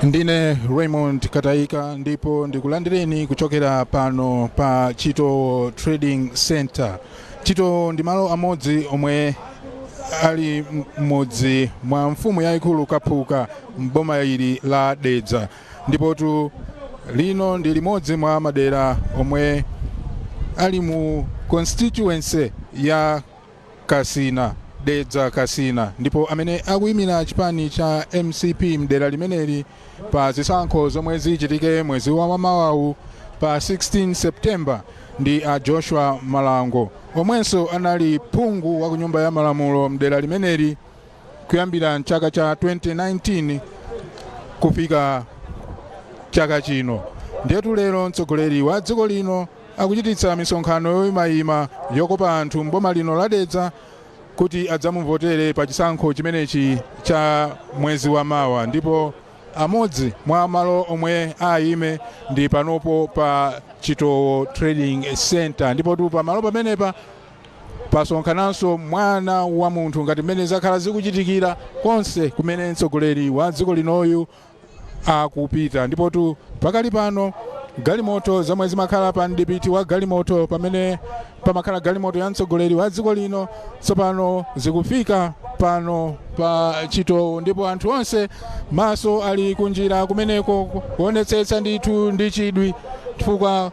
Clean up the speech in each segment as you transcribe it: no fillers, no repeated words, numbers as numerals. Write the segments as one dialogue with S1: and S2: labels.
S1: Ndine Raymond Kataika ndipo ndikulandireni kuchokera pano pa Chitowo Trading Center. Chitowo ndi malo amodzi omwe ali m'mudzi mwa mfumu yayikulu Kaphuka m'boma ili la Dedza, ndipotu lino ndi limodzi mwa madera omwe ali mu constituency ya Kasina, Dedza Kasina. Ndipo amene akuyimira chipani cha MCP mdera limeneli pa zisankho zomwe zichitike mwezi wa mawawu pa 16 September ndi a Joshua Malango, omwenso anali phungu wa ku Nyumba ya Malamulo mdera limeneli kuyambira mchaka cha 2019 kufika chaka chino. Ndiyetu lero mtsogoleri wa dziko lino akuchititsa misonkhano yoyimayima yokopa anthu mboma lino la Dedza kuti adzamuvotere pa chisankho chimenechi cha mwezi wa mawa. Ndipo amodzi mwa malo omwe ayime ndi panopo pa Chitowo Trading Center. Ndipo tu pamalo pamenepa pasonkhananso mwana wa munthu, ngati mmene zakhala zikuchitikira konse kumene mtsogoleri wa dziko linoyu akupita. Ndipotu pakali pano galimoto zomwe zimakhala pa mdipiti wa galimoto, pamene pamakhala galimoto ya mtsogoleri wa dziko lino, tsopano zikufika pano pa Chitowo, ndipo anthu onse maso ali kunjira kumeneko kuonetsetsa ndithu ndi chidwi, chifukwa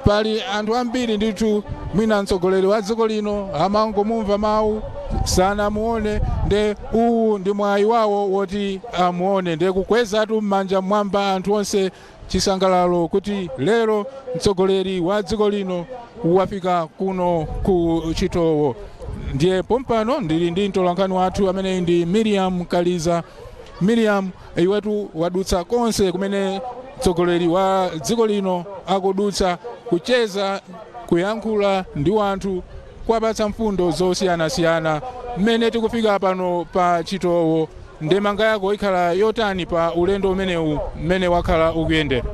S1: pali anthu ambiri ndithu. Mwina mtsogoleri wa dziko lino amangomumva mawu, sanamuone, nde uwu ndi mwayi wawo woti amuone. Nde kukwezatu m'manja mwamba anthu onse, chisangalalo kuti lero mtsogoleri wa dziko lino wafika kuno ku Chitowo. Ndiye pompano ndili ndi mtolankhani wathu amene ndi Miriam Kaliza. Miriam, iwetu wadutsa konse kumene mtsogoleri wa dziko lino akudutsa, kucheza, kuyankhula ndi wanthu, kuwapatsa mfundo zosiyanasiyana. Mmene tikufika pano pa Chitowo, ndemanga yako ikhala yotani pa ulendo umenewu mmene wakhala ukuyendera?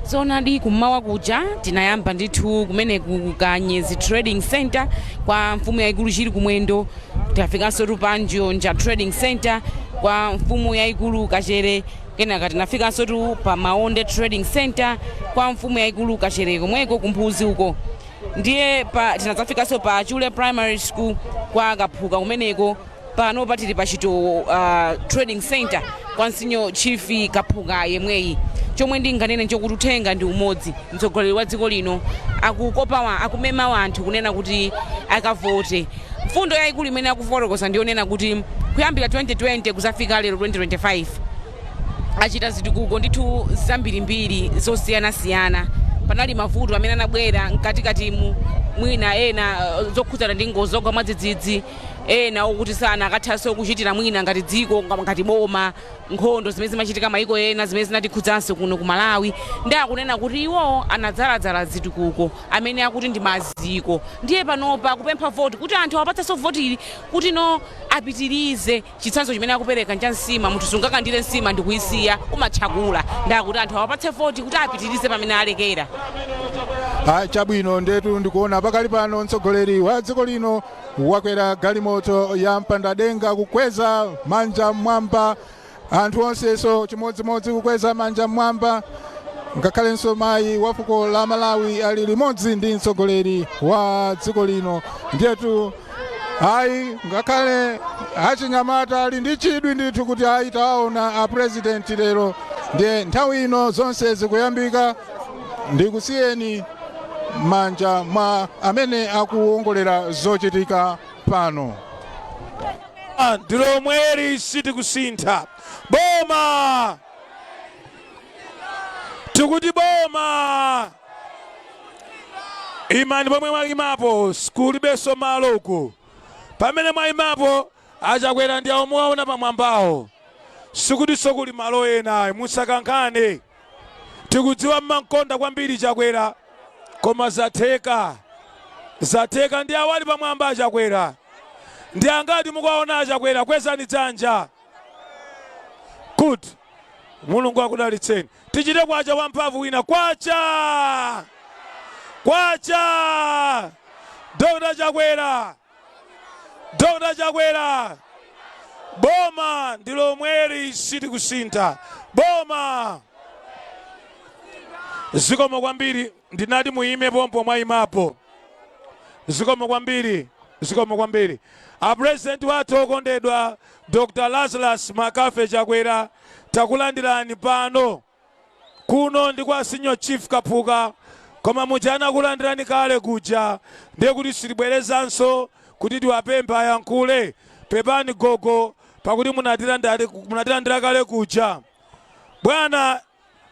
S2: Zoonadi, kummawa kuja tinayamba ndithu kumeneku Kanyezi Trading Center kwa mfumu yayikulu Chili Kumwendo. Tafikanso tu pa Njonja Trading Center kwa mfumu yayikulu Kachere. Kenaka tinafikanso tu pa Maonde Trading Center kwa mfumu yayikulu Kachere komweko kumphuzi uko. Ndiye pa tinadzafikanso pa Chule Primary School kwa Kaphuka kumeneko. Pano patili pa Chitowo Trading Center kwa Senior Chief Kaphuka yemweyi. Chomwe ndinganene nchokuti uthenga ndi umodzi. Mtsogoleri wa dziko lino akukopa wa akumema wanthu kunena kuti akavote. Mfundo yayikulu imene akufotokoza ndiyonena kuti kuyambira 2020 kuzafika lero 2025, achita zitukuko ndithu zambirimbiri zosiyanasiyana. Panali mavuto amene anabwera mkatikatimu, mwina ena zokhudzana ndi ngozi zogwa mwadzidzidzi, ena okuti sana akathanso kuchitira mwina ngati dziko, ngati boma, nkhondo zimene zimachitika maiko ena zimene zinatikhudzanso kuno ku Malawi. Ndi akunena kuti iwo anadzaladzala zitukuko amene akuti ndi maziko. Ndiye panopa kupempha voti kuti anthu awapatsenso voti ili kuti no apitirize. Chitsanzo chimene akupereka ncha nsima. Munthu sungakandire nsima ndikuyisiya, umatchakula. Ndakuti anthu awapatse voti kuti apitirize pamene alekera.
S1: Ah, chabwino. Ndetu ndikuona pakali pano mtsogoleri wa dziko lino wakwera galimoto ya mpandadenga, kukweza manja mmwamba, anthu onsenso chimodzimodzi kukweza manja mmwamba. Ngakhalenso mayi wa fuko la Malawi ali limodzi ndi mtsogoleri wa dziko lino. Ndiyetu ayi, ngakhale achinyamata ali ndi chidwi ndithu kuti ayi, taona a president lero. Ndiye nthawi ino zonse zikuyambika. Ndikusiyeni manja mwa amene akuwongolera zochitika pano.
S3: Ndilomweri, sitikusintha boma. Tikuti boma, imani pomwe mwayimapo, kulibenso malo uku. Pamene mwayimapo, Achakwera ndi awo muwaona pamwambawo, sikutinso kuli malo ena ayi. Musakankhane, tikudziwa mmankonda kwambiri Chakwera, koma zatheka, zatheka. Ndi awo ali pamwamba, Achakwera. Ndi angati mukuwaona Achakwera? Kwezani dzanja. Good, Mulungu akudalitseni. Tichite kwacha wamphamvu wina. Kwacha, kwacha! Dr Chakwera, Dr Chakwera, boma ndi lomweri, sitikusintha. Boma! Zikomo kwambiri. Ndinati muyime pompo mwayimapo. Zikomo kwambiri, zikomo kwambiri. Apurezidenti wathu okondedwa Dr Lazarus Makafe Chakwera, takulandirani pano. Kuno ndi kwa Senior Chief Kaphuka, koma muja anakulandirani kale kuja, ndiye kuti sitibwerezanso kuti tiwapemphe ayankhule. Pepani gogo, pakuti munatilandira kale kuja. Bwana,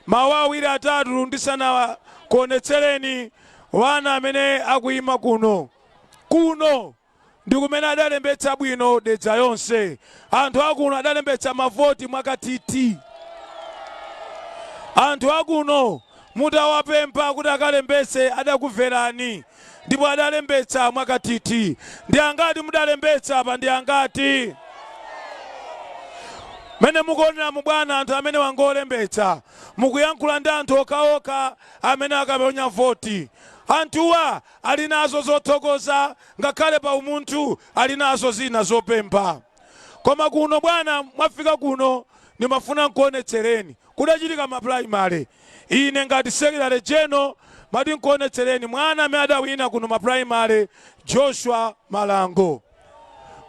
S3: mawu awiri atatu ndisanakuonetsereni wana amene akuyima kuno. Kuno ndi kumene adalembetsa bwino Dedza yonse. Anthu akuno adalembetsa mavoti mwakatiti. Anthu akuno mutawapempha kuti akalembetse adakumverani ndipo adalembetsa mwakatiti. Ndi angati mudalembetsa apa? Ndi angati? Mene mukuoneramu bwana, anthu amene wangolembetsa, mukuyankhula ndi anthu okhaokha amene akaponya voti. Anthuwa ali nazo zothokoza, ngakhale pa umunthu ali nazo zina zopempha. Koma kuno bwana, mwafika kuno, ndimafuna nkuonetsereni kudachitika ma primary. Ine ngati secretary general mati nkuonetsereni mwana amene adawina kuno ma primary, Joshua Malango.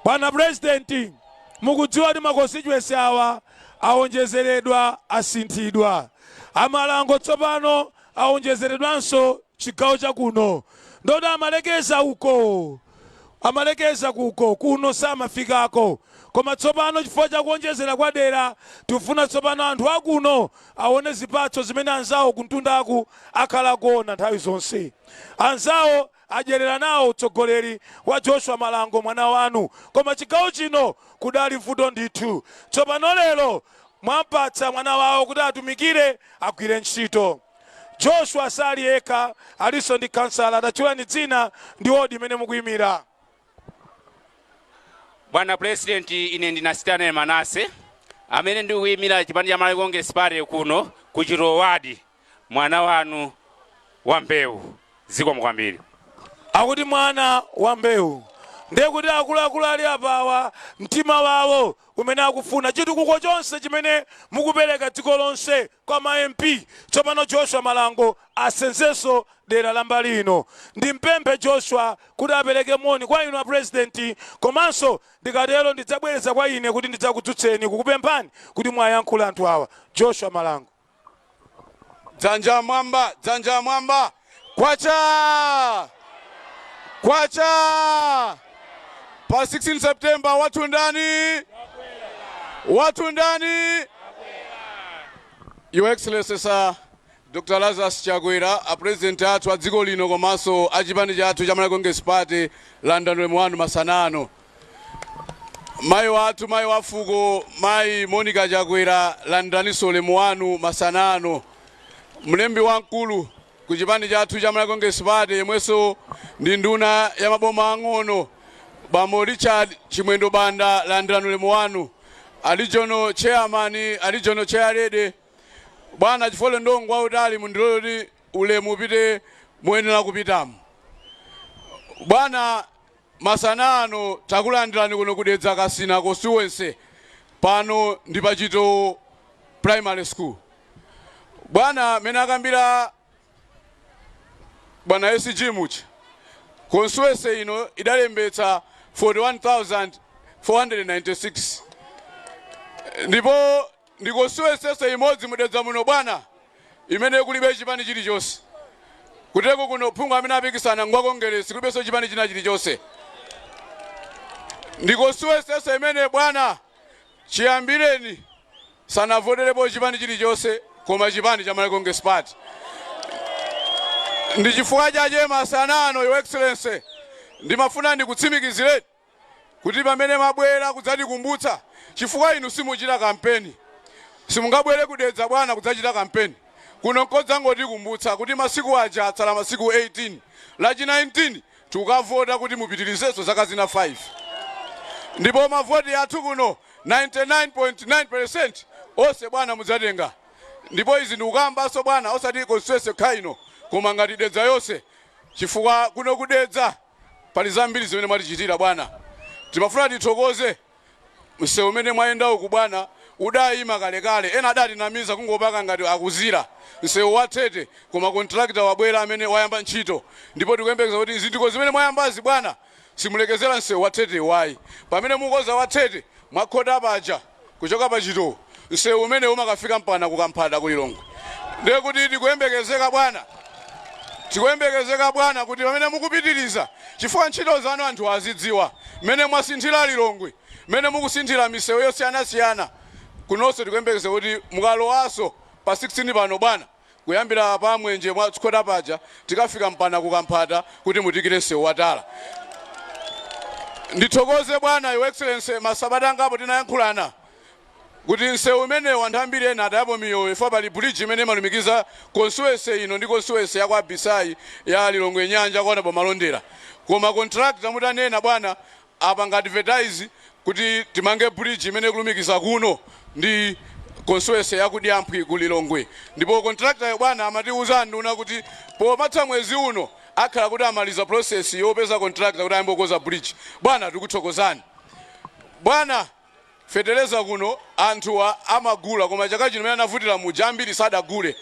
S3: Bwana President, mukudziwa kuti ma constituency awa awonjezeredwa, asinthidwa. Amalango tsopano awonjezeredwanso chigawo chakuno. Ndoti amalekeza uko, amalekeza kuko, kuno samafikako. Koma tsopano chifukwa chakuonjezera kwa dera, tifuna tsopano anthu akuno aone zipatso zimene anzawo kuntundaku akhala kuona nthawi zonse. Anzawo adyerera nawo utsogoleri wa Joshua Malango mwana wanu, koma chigawo chino kudali vuto ndithu. Tsopano lero mwampatsa mwana wawo kuti atumikire, agwire ntchito. Joshua sali yekha, alinso ndi kansala. Atatchulani dzina ndi wodi imene mukuyimira.
S4: Bwana President, ine ndina Stanley Manase amene ndikuyimira chipani cha Malawi Congress Party kuno ku Chitowo ward, mwana wanu wa mbewu. Zikomo kwambiri.
S3: Akuti mwana wa mbewu, ndiye kuti akuluakulu ali apawa mtima wawo umene akufuna chitukuko chonse chimene mukupereka dziko lonse kwa ma MP, tsopano Joshua Malango asenzenso dera la mbali ino. Ndimpemphe Joshua kuti apereke moni kwa inu a President, komanso ndikatero ndidzabwereza kwa ine kuti ndidzakudzutseni kukupemphani kuti mwayankhule anthu awa. Joshua Malango.
S5: Dzanja mwamba, dzanja mwamba! Kwacha, kwacha! Pa 16 September wathu ndani? Wathu ndani? Your Excellency Sir Dr Lazarus Chakwera, a President athu a dziko lino komanso a chipani chathu cha Malawi Congress Party, landani ulemu wanu masana ano. Mayi wathu, mayi wa fuko, Mayi Monica Chakwera, landaninso ulemu wanu masana ano. Mlembi wamkulu ku chipani chathu cha Malawi Congress Party yemwenso ndi nduna ya maboma ang'ono, Bambo Richard Chimwendo Banda, landirani ulemu wanu. A regional chairman, a regional chairlady, bwana, chifukwa ulendo ngwautali, mundilole kuti ulemu upite muyenera kupitamo. Bwana, masana ano takulandirani kuno ku Dedza Kasina constituency. Pano ndi pa Chitowo Primary School. Bwana, mene akambira bwana SG mucha, constituency ino idalembetsa 41,496 ndipo ndi constituency imodzi mudedza muno, bwana, imene kulibe chipani chilichonse. Kuteko kuno phungu amene apikisana ngwa Kongeresi, kulibenso chipani china chilichonse. Ndi constituency imene, bwana, chiyambireni sanavoterepo chipani chilichonse koma chipani cha Malawi Congress Party. Ndi chifukwa chache masana ano, Your Excellency, ndimafuna ndikutsimikizireni kuti pamene mabwera kudzatikumbutsa, chifukwa inu simuchita kampeni, simungabwere kudedza, bwana, kudzachita kampeni kuno, nkodzangotikumbutsa kuti masiku aja atsala masiku 18, lachi 19 tikukavota kuti mupitirizenso zaka zina 5, ndipo mavoti athu kuno 99.9% onse, bwana, mudzatenga. Ndipo izi ndikukambanso, bwana, osati constituency yokha ino koma ngati Dedza yonse, chifukwa kuno kudedza pali zambiri zimene mwatichitira, bwana. Timafuna tithokoze msewu umene mwayenda uku, bwana. Udayima kalekale, ena adatinamiza kungopaka ngati akuzira msewu wa Tete, koma contractor wabwera amene wayamba ntchito, ndipo tikuyembekeza kuti zinthu zimene mwayambazi, bwana, simulekezera msewu wa Tete wayi. Pamene mukoza wa Tete, mwakhota paja kuchoka pachito, msewu umene umakafika mpana kukamphata kulilongwe. Ndiye kuti tikuyembekezeka, bwana, tikuyembekezeka, bwana, kuti pamene mukupitiriza, chifukwa ntchito zanu anthu azidziwa, mmene mwasinthira Lilongwe, mmene mukusinthira misewu yosiyanasiyana kunonso, tikuyembekeza kuti mukalowaso pa 16 pano, bwana, kuyambira pa Mwenje mwakhota paja tikafika mpana kukamphata kuti mutikire msewu watala. Ndithokoze, bwana, Your Excellency, masabata angapo tinayankhulana kuti msewu umenewu anthu ambiri ena atayapo miyoyo, ifo pali bridge imene imalumikiza constituency ino ndi constituency ya kwa Abisai ya Lilongwe Nyanja kuona pomalondera, koma contractor mutanena, bwana, apanga advertise kuti timange bridge imene ikulumikiza kuno ndi constituency ya kudyamphwi ku Lilongwe, ndipo contractor, bwana, amatiuza nduna kuti pomatha mwezi uno akhala kuti amaliza process yopeza contractor kuti ayambe kukoza bridge. Bwana, tikuthokozani. Bwana, fetereza kuno anthu amagula, koma chaka chino mene anavutira muja ambiri sadagule.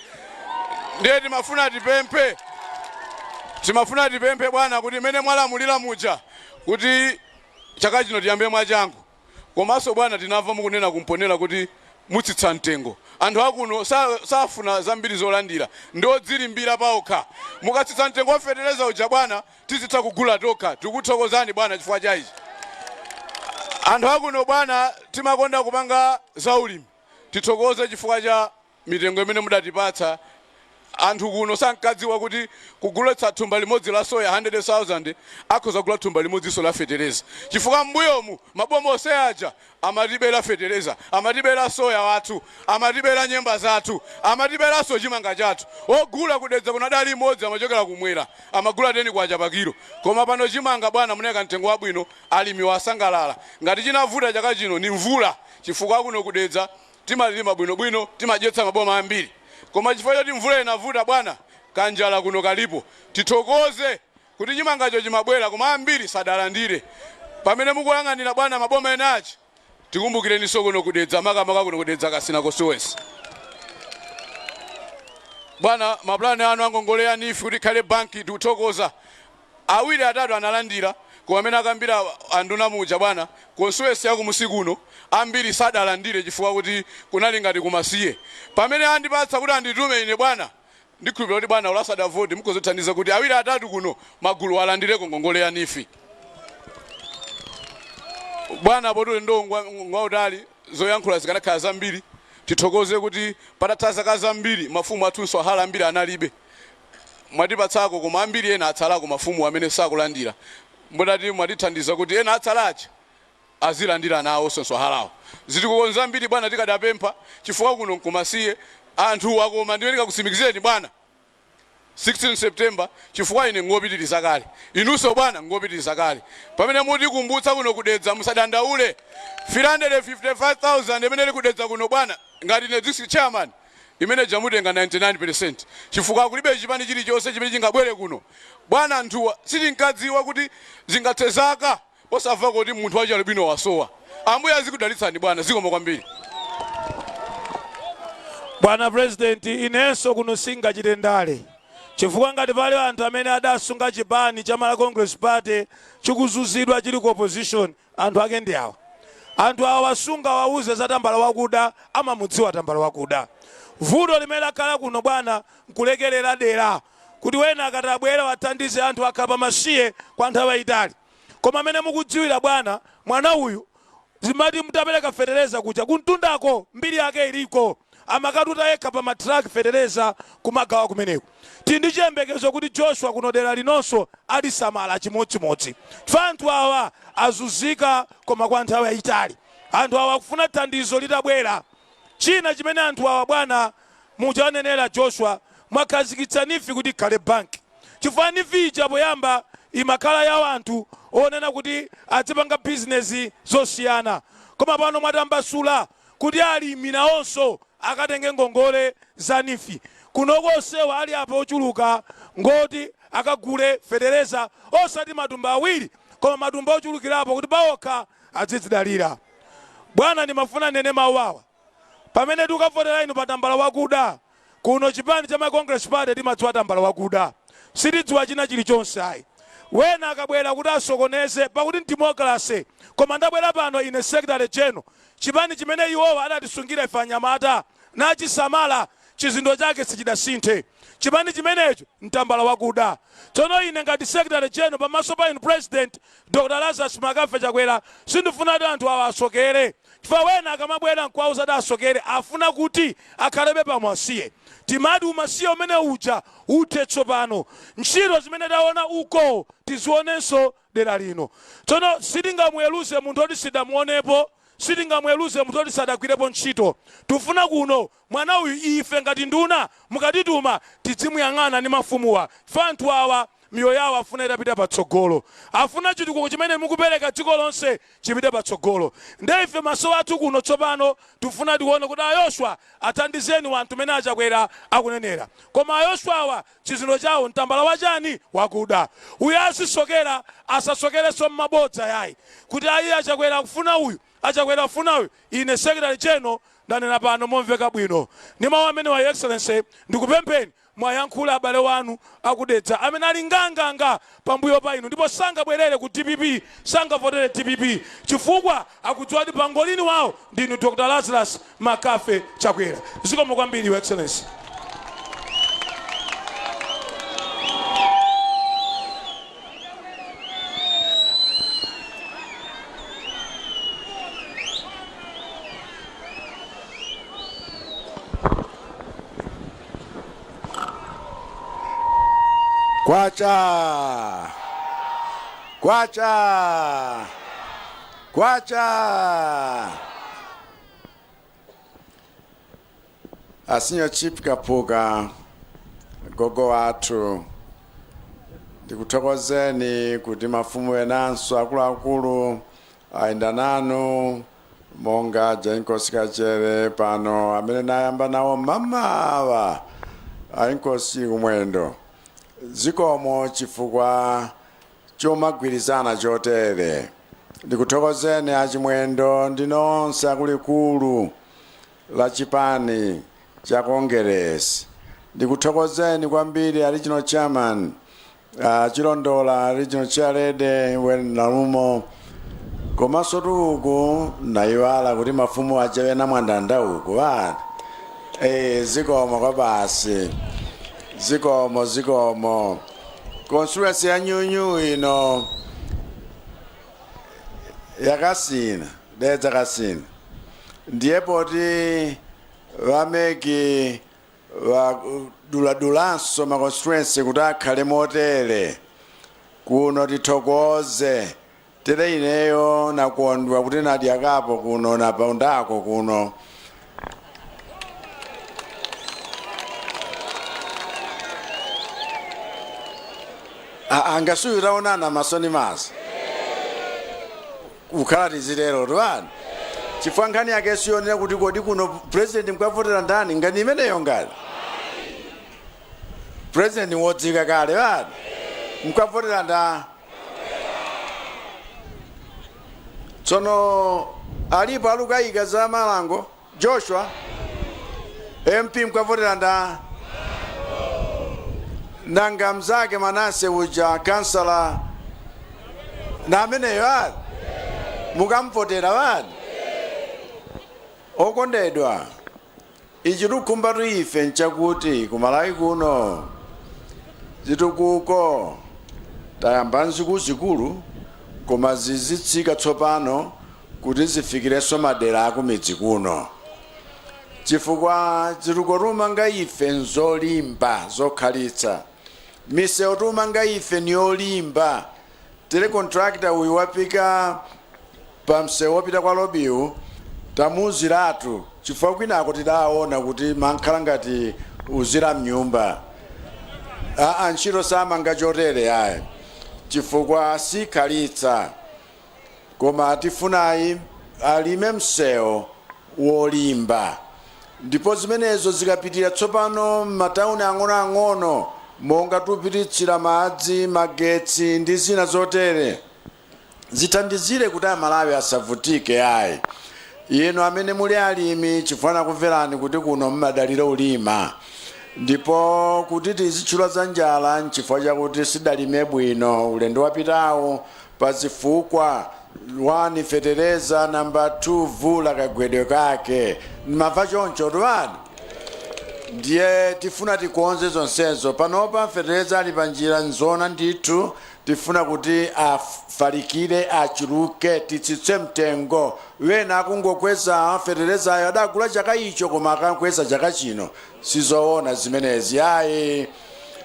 S5: Ndiye timafuna tipemphe, bwana, kuti mene mwalamulira muja kuti chaka chino tiyambe mwachangu. Komanso, bwana, tinamva mukunena kumponera kuti mutsitsa mtengo. Anthu akuno safuna zambiri zolandira, ndodzilimbira paokha. Mukatsitsa mtengo wa fetereza uja, bwana, tizitha kugula tokha. Tikuthokozani, bwana, chifukwa cha ichi. Anthu akuno, bwana, timakonda kupanga zaulimi. Tithokoze chifukwa cha mitengo imene mudatipatsa. Anthu kuno sankadziwa kuti kugulitsa thumba limodzi la soya 100,000 akhoza kugula thumba limodzinso la fetereza, chifukwa m'mbuyomu maboma onse aja amatibera fetereza, amatibera soya wathu, amatibera nyemba zathu, amatiberanso chimanga chathu. Ogula kudedza kuno adali imodzi, amachokera kumwera, amagula 10 kwacha pa kilo. Koma pano chimanga, bwana, munayika mtengo wabwino, alimi wasangalala. Ngati chinavuta chaka chino ni mvula, chifukwa kuno kudedza timalima bwinobwino, timadyetsa maboma ambiri, koma chifukwa choti mvula inavuta, bwana, kanjala kuno kalipo. Tithokoze kuti chimangacho chimabwera, koma ambiri sadalandire. Pamene mukuyang'anira, bwana, maboma enachi, tikumbukireniso kuno kudedza, makamaka kuno kudedza Kasina constituency. Bwana, mapulani anu angongole ya NEEF kuti ikhale banki, tikuthokoza, awiri atatu analandira. Koma amene akambira anduna muja, bwana, constituency yakumusi kuno ambiri sadalandire chifukwa kuti kunali ngati kumasiye. Pamene andipatsa kuti anditume ine, bwana, ndikhulupirira kuti, bwana, ulasadavoti mukuzothandiza kuti awiri atatu kuno magulu alandireko ngongole ya NEEF. Bwana, potuli ndo ngwautali, zoyankhula zikanakhala zambiri. Tithokoze kuti patatha zaka zambiri mafumu athunso ahala ambiri analibe, mwatipatsako, koma ambiri ena atsalako mafumu amene sakulandira. Mbonati mwatithandiza kuti ena atsalachi azilandira nawo sonso halawo. Zitikukonza ambiri, bwana, tikadapempha chifukwa kuno nkumasiye anthu akoma. Ndiye ndikakusimikizireni, bwana, 16 September, chifukwa ine ngopitiriza kale, inunso, bwana, ngopitiriza kale. Pamene mutikumbutsa kuno kudedza, musadandaule, 355,000 imene ili kudedza kuno, bwana, ngati ine district chairman, imene jamutenga 99%, chifukwa kulibe chipani chilichonse chimene chingabwere kuno. Bwana, anthuwa sitinkadziwa kuti zingathe zaka osamva kuti munthu wachalubino wasowa. Ambuye azikudalitsani, bwana. Zikomo kwambiri.
S3: Bwana President, inenso kuno singachite ndale, chifukwa ngati pali anthu amene adasunga chipani cha Malawi Congress Party chikuzuzidwa chili ku opposition, anthu ake ndi awa. Anthu awa wasunga wauze za tambala wakuda, amamudziwa tambala wakuda. Vuto limene lakhala kuno, bwana, nkulekerera dera kuti wena akati abwera wathandize anthu akhala pamasiye kwa nthawi yayitali. Koma amene mukudziwira, bwana, mwana uyu zimati mutapereka fetereza kuja kuntundako, mbiri yake iliko, amakatuta yekha pa matraki fetereza kumagawa kumeneko. Tili ndi chiyembekezo kuti Joshua kuno dera linonso alisamala chimodzimodzi, chifukwa anthu awa azunzika koma kwa nthawi yayitali. Anthu awa akufuna thandizo litabwera. China chimene anthu awa, bwana, muchanenera Joshua, mwakhazikitsa NEEF kuti ikhale banki, chifukwa NEEF ija poyamba imakhala ya anthu onena kuti azipanga bizinesi zosiyana, koma pano mwatambasula kuti alimi nawonso akatenge ngongole za NEEF. Kunoko onsewa ali apa ochuluka ngoti akagule fetereza, osati matumba 2 koma matumba ochulukirapo, kuti paokha azidzidalira. Bwana, ndimafuna nene mawu awa. Pamene tikavotera inu pa tambala wakuda kuno, chipani cha Malawi Congress Party timadziwa tambala wakuda, sitidziwa china chilichonse ayi. Wena akabwera kuti asokoneze, pakuti democracy. Koma ndabwera pano ine secretary general, chipani chimene iwowa adatisungira ife anyamata nachisamala, chizindo chake sichidasinthe. Chipani chimenecho mtambala wakuda. Tsono ine ngati secretary general, pamaso pa inu President Dr Lazarus Makafe Chakwera, sindifuna kuti anthu awa asokere, chifukwa wena akamabwera nkuwauza kuti asokere, afuna kuti akhalebe pamasiye. Timati umasiye umene uja uthe tsopano. Ntchito zimene taona uko tizionenso dera lino. Tsono sitingamuweruze munthu oti sidamuonepo, sitingamuweruze munthu oti sadagwirepo ntchito. Tifuna kuno mwana uyu, ife ngati nduna mukatituma tidzimuyang'ana ndi mafumuwa, chifukwa anthu awa miyoyo yawo afuna itapita patsogolo, afuna chitukuko chimene mukupereka dziko lonse chipite patsogolo. Nde ife maso athu kuno tsopano tifuna tione kuti aYoshua athandizeni wanthu mene aChakwera akunenera. Koma aYoshuawa chizindo chawo mtambala wachani? Wakuda. Uyu azisokera, asasokerenso mmabodza yayi, kuti ayi, aChakwera akufuna uyu, aChakwera akufuna uyu. Ine secretary general ndanena pano momveka bwino. Ndi mawu amene wa, Excellency, ndikupempheni mwayankhula abale wanu akudedza amene ali nganganga pambuyo pa inu, ndipo sangabwerere ku DPP, sangavotere DPP, chifukwa akudziwa kuti pangolini wawo ndinu Dr Lazarus Makafe Chakwera. Zikomo kwambiri, Your Excellency.
S6: Kwacha, kwacha, kwacha! A Senior Chief Kapuka, gogo wathu, ndikuthokozeni kuti mafumu enanso akuluakulu ayenda nanu, monga Jenkosi Kachere pano, amene nayamba nawo mamawa, ainkosi kumwendo. Zikomo chifukwa chomagwirizana chotere. Ndikuthokozeni achimwendo ndi nonse akuluakulu la chipani cha Congress. Ndikuthokozeni kwambiri a regional chairman, Chilondola, regional chairlady Wen Nalumo, komanso tuku nayiwala kuti mafumu achewe na mwandanda uku ati zikomo kwa basi, zikomo, zikomo. Constituency ya nyunyu ino yakasina, Dedza Kasina, ndiye poti va MEC vaduladulanso ma constituency kuti akhale motere kuno, tithokoze. Tere ineyo nakondwa kuti nadyakapo kuno, napondako kuno. Angasuyu taonana maso ndi maso, kukhala tizitero tiwani, chifukwa nkhani yake siyonera kuti kodi kuno president mukavotera ndani. Ngani imeneyo, ngati president wodzika kale vani, mukavotera nda. Tsono alipo alukayika za malango Joshua MP, mukavotera nda? Nanga mzake Manase uja, kansala na ameneyo ali, mukamvotera vani? Okondedwa, ichi tikhumbatu ife nchakuti kumalawi kuno zitukuko tayamba nzikuluzikulu, koma zizitsika tsopano kuti zifikirenso madera akumidzi kuno, chifukwa zitukuko tumanga ife nzolimba, zokhalitsa. Misewu tumanga ife niyolimba. Tere contractor uyu wapika pa msewu wopita kwa Lobiwu, tamuuziratu, chifukwa kwinako tidaona kuti mankhala ngati uzira mnyumba. Aa, ntchito samanga chotere ayi, chifukwa sikhalitsa. Koma tifunayi alime msewu wolimba, ndipo zimenezo zikapitira tsopano m'matawuni ang'onoang'ono, monga tupititsira madzi, magetsi ndi zina zotere, zithandizire kuti Amalawi asavutike ayi. Inu amene muli alimi, chifukwa nakumverani kuti kuno mmadalira ulima, ndipo kuti tizitchula za njala nchifukwa chakuti sidalime bwino ulendo wapitawo pa zifukwa: 1 fetereza, namba 2 vula kagwedwe kake. Mmamva choncho tuwani? Ndiye tifuna tikonze zonsezo. Panopa fetereza ali panjira, nzona ndithu. Tifuna kuti afalikire, achuluke, titsitse mtengo. Wena akungokweza feterezayo adagula chaka icho, koma akakweza chaka chino. Sizoona zimenezi ayi,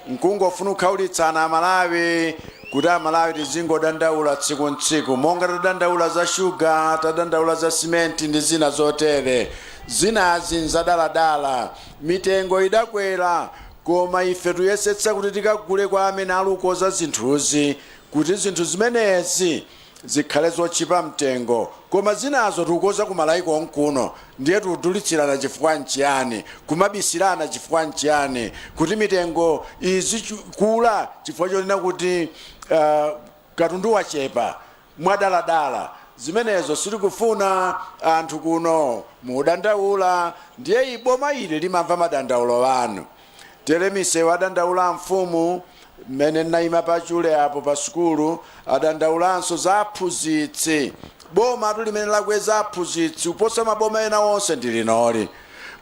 S6: nkungofuna kukhaulitsana Amalawi, kuti Amalawi tizingodandaula tsiku ntsiku, monga tadandaula za shuga, tadandaula za simenti ndi zina zotere. Zinazi nzadaladala, mitengo idakwera, koma ife tuyesetsa kuti tikagule kwa amene alukoza zinthuzi, kuti zinthu zimenezi zikhale zotchipa mtengo. Koma zinazo tikukoza kumalawi konkuno, ndiye tikudulitsirana chifukwa nchiyani? Kumabisirana chifukwa nchiyani? Kuti mitengo izikula chifukwa chonena kuti katundu wachepa mwadaladala, zimenezo sitikufuna. Anthu kuno mudandaula, ndiye iboma ili limamva madandaulo anu. Tere misewu adandaula mfumu mmene naima pachule apo pa sukulu, adandaulanso za aphunzitsi. Boma atu limene lakweza aphunzitsi kuposa maboma ena onse ndi linoli.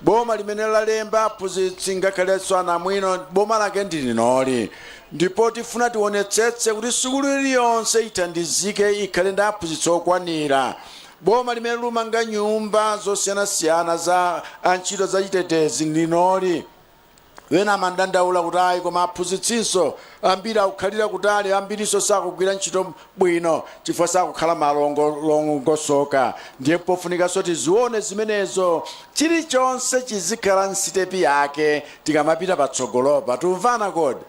S6: Boma limene lalemba aphunzitsi ngakhalenso anamwino, boma lake ndi linoli. Ndipo tifuna tionetsetse kuti sukulu iliyonse ithandizike, ikhale ndi aphunzitsi okwanira. Boma limene lumanga nyumba zosiyanasiyana za antchito zachitetezi linoli. Wena amandandaula kuti ayi, koma aphunzitsinso ambiri akukhalira kutali, ambirinso sakugwira ntchito bwino chifukwa sakukhala malongosoka. Ndiye pofunikanso tizione zimenezo. Chilichonse chizikhala nsitepi yake tikamapita patsogolopa. Tumvana kodi?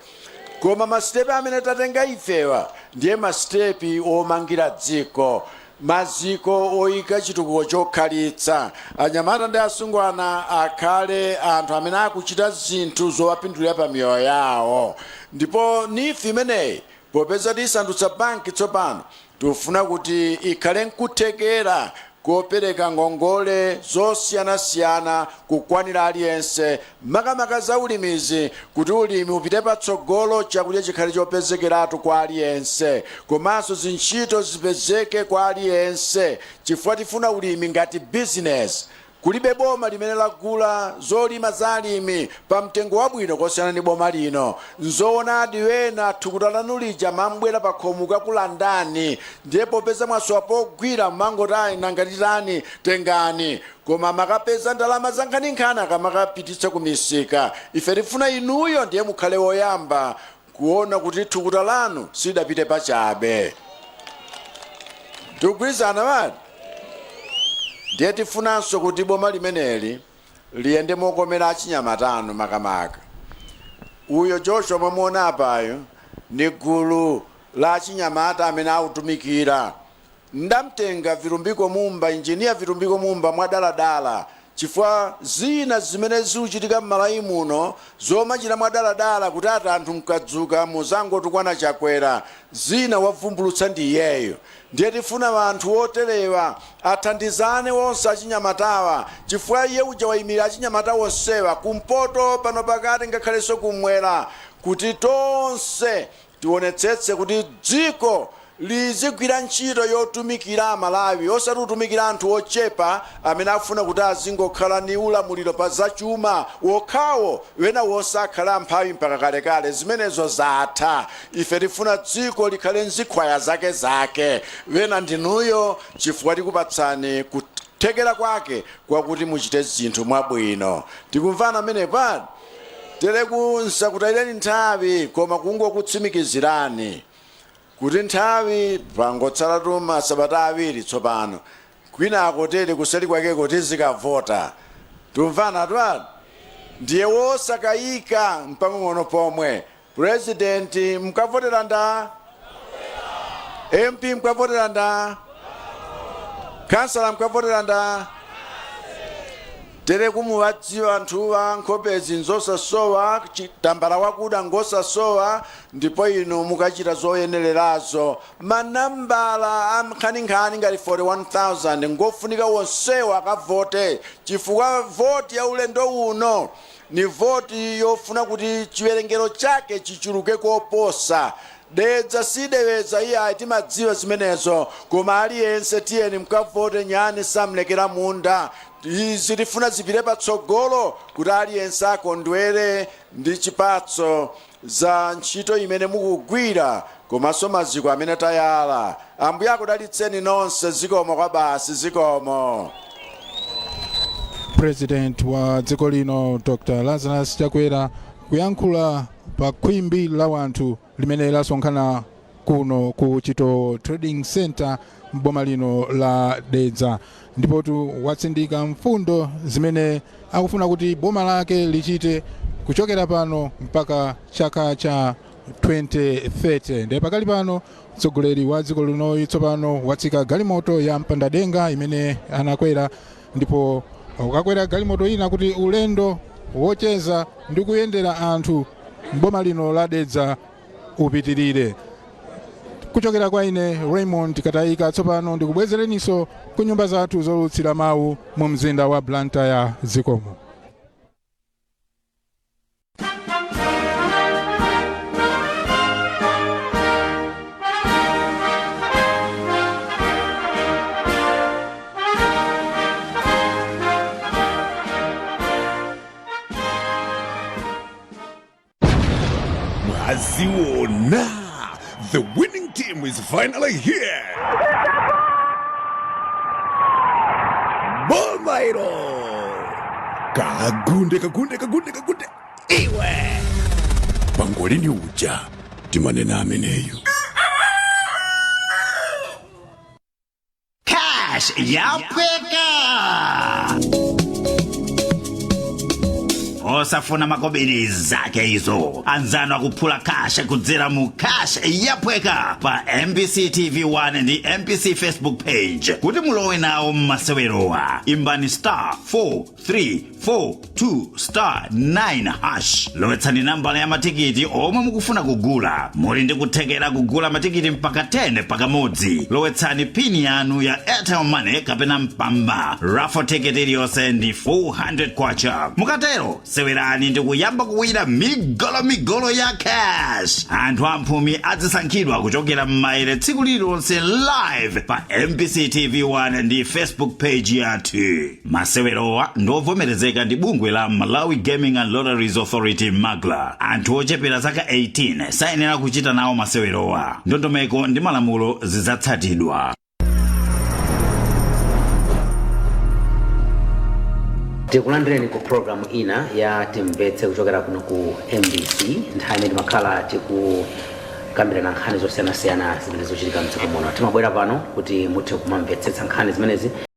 S6: Koma masitepi amene tatenga ifewa ndiye masitepi omangira dziko, maziko oyika chitukuko chokhalitsa. Anyamata ndi asungwana akhale anthu amene akuchita zinthu zowapindulira pa miyoyo yawo. Ndipo NEEF imeneyi, popeza tiyisandutsa banki tsopano, tikufuna kuti ikhale nkuthekera kopereka ngongole zosiyanasiyana kukwanira aliyense, makamaka za ulimizi, kuti ulimi upite patsogolo, chakudya chikhale chopezekeratu kwa aliyense, komanso zintchito zipezeke kwa aliyense, chifukwa tifuna ulimi ngati business. Kulibe boma limene lagula zolima za alimi pa mtengo wabwino kosiyana ndi boma lino. Nzoonadi, wena thukuta lanu lija mambwera pa khomo kakulandani, ndiye popeza mwasowa pogwira mangoti, "Ayi, nangatitani, tengani." Koma makapeza ndalama za nkhaninkhani akamakapititsa ku misika. Ife tifuna inuyo ndiye mukhale woyamba kuona kuti thukuta lanu sidapite pachabe. Tikugwirizana bati? Ndiye tifunanso kuti boma limeneli liyende mokomera achinyamatano makamaka. Uyo Joshua mwamuona apayo ni gulu la achinyamata amene akutumikira. Ndamtenga Vitumbiko Mumba, Injiniya Vitumbiko Mumba, mwadaladala, chifukwa zina zimene zikuchitika m'Malawi muno zomachita mwadaladala kuti ati anthu mkadzuka muzangotukwana Chakwera, zina wavumbulutsa ndi iyeyo. Ndiye tifuna anthu oterewa athandizane onse achinyamatawa, chifukwa iye uja wayimirira achinyamata onsewa, kumpoto, pano pakati, ngakhalenso kumwera, kuti tonse tionetsetse kuti dziko lizigwira ntchito yotumikira Amalawi, osati kutumikira anthu ochepa amene afuna kuti azingokhala ni ulamuliro pa zachuma wokhawo, wena wonse akhala amphawi mpaka kalekale. Zimenezo zatha. Ife tifuna dziko likhale nzikhwaya zake zake. Wena ndinuyo, chifukwa tikupatsani kuthekera kwake kwakuti muchite zinthu mwabwino. Tikumvana amenepa? Tere kunsakutayireni nthawi, koma kungokutsimikizirani kuti nthawi pangotsalatu masabata 2 tsopano, kwinako tere kuseli kwakeko tizikavota. Tumvana twani? Ndiye wosakayika mpang'ono pomwe, president mukavotera nda, MP mukavotera nda, kansala mukavotera nda. Tere kumuwadziwa anthuwa, nkhopezi nzosasowa, tambala wakuda ngosasowa, ndipo inu mukachita zoyenererazo. Manambala amnkhaninkhani ngati 41,000 ngofunika wonsewo akavote, chifukwa voti ya ulendo uno ni voti yofuna kuti chiwerengero chake chichuluke koposa. Dedza sideweza iyayi, timadziwa zimenezo, koma aliyense tiyeni mukavote. Nyani samlekera munda. Izi tifuna zipite patsogolo kuti aliyense akondwere ndi chipatso za ntchito imene mukugwira komanso maziko amene tayala. Ambuye akudalitseni nonse. Zikomo kwa basi, zikomo.
S1: President wa dziko lino Dr Lazarus Chakwera kuyankhula pa khwimbi la wanthu limene lasonkhana kuno ku Chito Trading Center m'boma lino la Dedza, ndipotu watsindika mfundo zimene akufuna kuti boma lake lichite kuchokera pano mpaka chaka cha 2030. Ndiye pakali pano mtsogoleri wa dziko linoyi tsopano watsika galimoto ya mpandadenga imene anakwera, ndipo ukakwera galimoto ina kuti ulendo wocheza ndi kuyendera anthu m'boma lino la Dedza upitirire. Kuchokera kwa ine Raymond Katayika, tsopano ndikubwezereninso ku nyumba zathu zolutsira mawu mu mzinda wa Blantyre. Zikomo.
S7: Mwaziona, the winning team is finally here. Boma ilo. Kagunde, kagunde, kagunde, kagunde. Iwe. Pangolini uja timanena ameneyu.
S8: Cash yaphweka, osafuna makobiri zake izo. Anzanu akuphula cash kudzera mu Cash Yaphweka pa MBC TV 1 ndi MBC Facebook page. Kuti mulowe nawo mmasewerowa, imbani star 4 3 4 2 star 9 hash, lowetsani nambala ya matikiti omwe mukufuna kugula. Muli ndi kuthekera kugula matikiti mpaka 10 pakamodzi. Lowetsani pin yanu ya Airtel Money kapena Mpamba. Raffle ticket iliyonse ndi 400 kwacha. Mukatero sewerani ndi kuyamba kuwina migolomigolo ya cash. Anthu amphumi azisankhidwa kuchokera m'maere tsiku lililonse live pa MBC TV 1 ndi Facebook page yathu. Masewerowa ndiovomerezeka ndi bungwe la Malawi Gaming and Lotteries Authority, MAGLA. Anthu ochepera zaka 18 sayenera kuchita nawo masewerowa. Ndondomeko ndi malamulo zidzatsatidwa.
S9: Tikulandireni ku programu ina ya Timvetse kuchokera kuno ku MBC, nthawi imene timakhala tikukambirana nkhani zosiyanasiyana zimene zikuchitika mdziko muno. Timabwera pano kuti muthe kumamvetsetsa nkhani zimenezi.